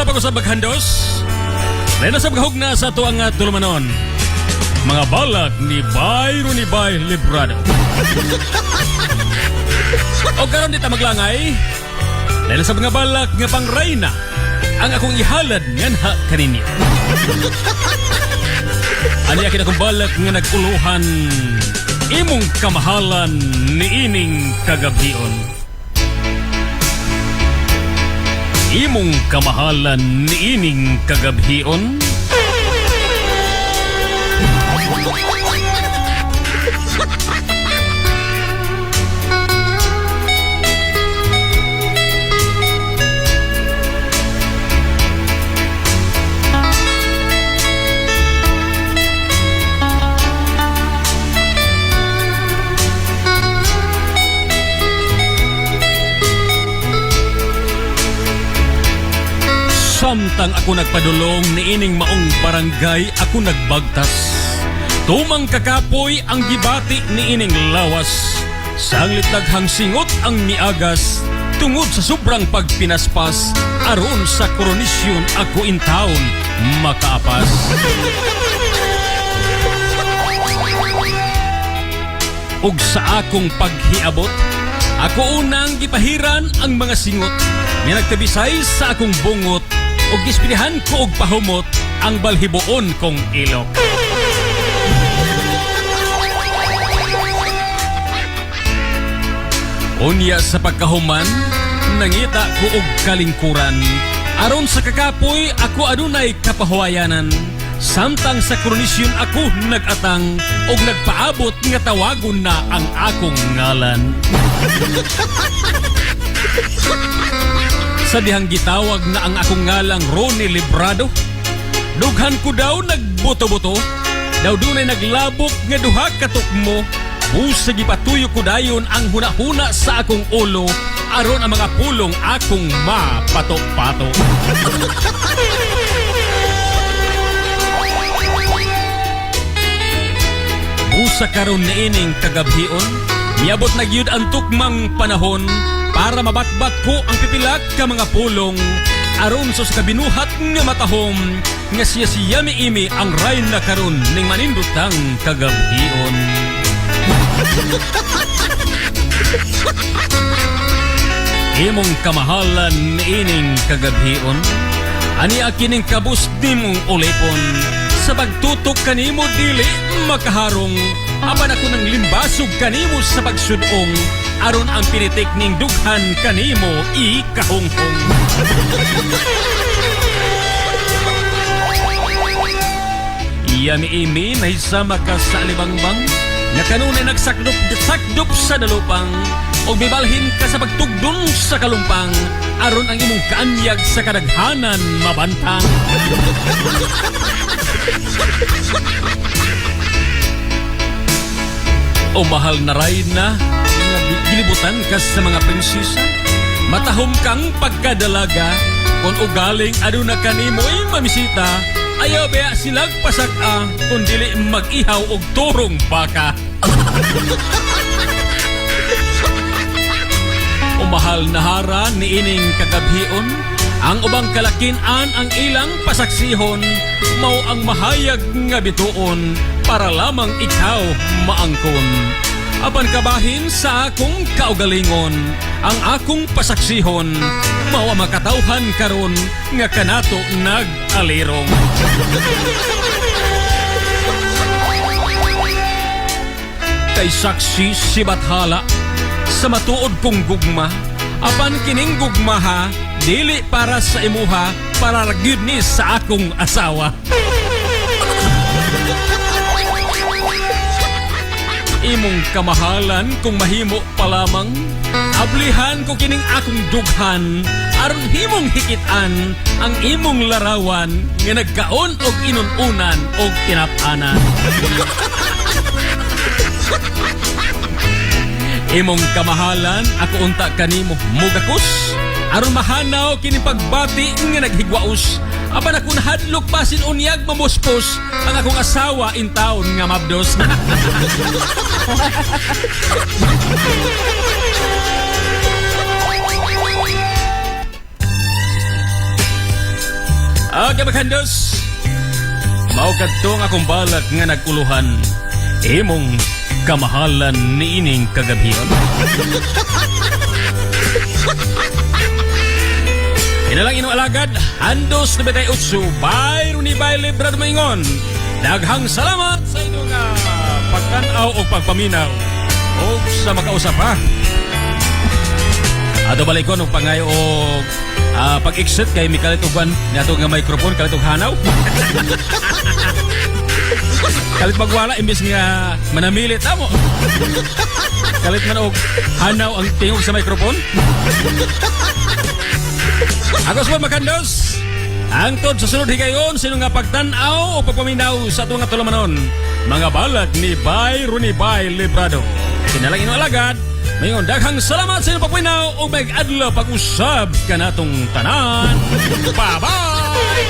Sila pa ko sa baghandos. Lain na sa paghugna sa ato ang tulumanon. Mga balak ni Bay Ronnie Bay Librado. O karon di ta maglangay. Lain na sa mga balak nga pangrayna ang akong ihalad nganha kaninyo. Ani akin akong balak nga nag-uluhan imong kamahalan niining kagabhion. Imong kamahalan niining kagabhion. Samtang ako nagpadulong niining maong barangay, ako nagbagtas. Tumang kakapoy ang gibati niining lawas. Sanglit daghang singot ang miagas tungod sa sobrang pagpinaspas aron sa koronisyon ako in town makaapas. Ug sa akong paghiabot, ako unang gipahiran ang mga singot nga nagtabisay sa akong bungot ug gispilihan ko og pahumot ang balhiboon kong ilok. Unya sa pagkahuman, nangita ko og kalingkuran. Aron sa kakapoy, ako adunay kapahuwayanan. Samtang sa koronisyon ako nag-atang og nagpaabot nga tawagon na ang akong ngalan. Sa dihang gitawag na ang akong ngalang Ronnie Librado, dughan ko daw nagbuto-buto, daw dunay naglabok nga duha ka tukmo. Busa gipatuyo ko dayon ang hunahuna sa akong ulo, aron ang mga pulong akong mapato-pato. Busa karon niining kagabhion, miabot na gyud ang tukmang panahon para mabatbat ko ang pipilak ka mga pulong aron sa kabinuhat nga matahom nga siya siya miimi ang rayna karon ning manindotang kagabhion. Imong kamahalan niining kagabhion, ani kining kabus nimong ulipon, sa pagtutok kanimo dili makaharong, apan ako nang limbasog kanimo sa pagsudong, aron ang pinitik ning dughan kanimo ikahunghong. Yami-imi nahisama ka sa alibangbang, nga kanunay nagsakdop sa dalupang, o mibalhin ka sa pagtugdon sa kalumpang, aron ang imong kaanyag sa kadaghanan mabantang. O mahal na rayna, nga gilibutan ka sa mga prinsesa, matahom kang pagkadalaga, kung ugaling aduna kanimo'y mamisita, ayaw baya silag pasaka, kung dili mag-ihaw og turong baka. O mahal na hara niining kagabhion, ang ubang kalakinan ang ilang pasaksihon, mao ang mahayag nga bituon, para lamang ikaw maangkon. Apan kabahin sa akong kaugalingon, ang akong pasaksihon, mao ang makatawhan karon nga kanato nag-alirong. Kay saksi si Bathala sa matuod kong gugma, apan kining gugmaha dili para sa imuha, para ra gyud ni sa akong asawa. Imong kamahalan kung mahimo pa lamang, ablihan ko kining akong dughan, aron himong hikitan ang imong larawan nga nagkaon og inununan og tinap-anan. Imong kamahalan ako unta kanimo mugakos, aron mahanaw kini pagbati nga naghigwaos. Apan ako nahadlok basin unyag mamuspos ang akong asawa in town nga mabdos. Okay, maghandos. Mao kadto nga akong balak nga naguluhan. Imong kamahalan niining kagabhion. Ina lang inyong alagad, Handos 98, Bay Runi Bay Librado Maingon. Daghang salamat sa inyong pagtan-aw o pagpaminaw o sa makausap ha. Ato balikon og pangayo og pag-exit kay mikalit og nato nga microphone kalit og hanaw. Kalit magwala imbes nga manamilit amo. Kalit man og hanaw ang tingog sa microphone. Ako sa Makandos. Angtod sa sunod higayon, sino nga pagtan-aw o pagpaminaw sa atong nga tulamanon. Mga balak ni Bay Runi Bay Librado. Kinalang inyong alagad, mayon daghang salamat sa inyong pagpaminaw o mag-adlaw pag-usab kanatong tanan. Bye-bye!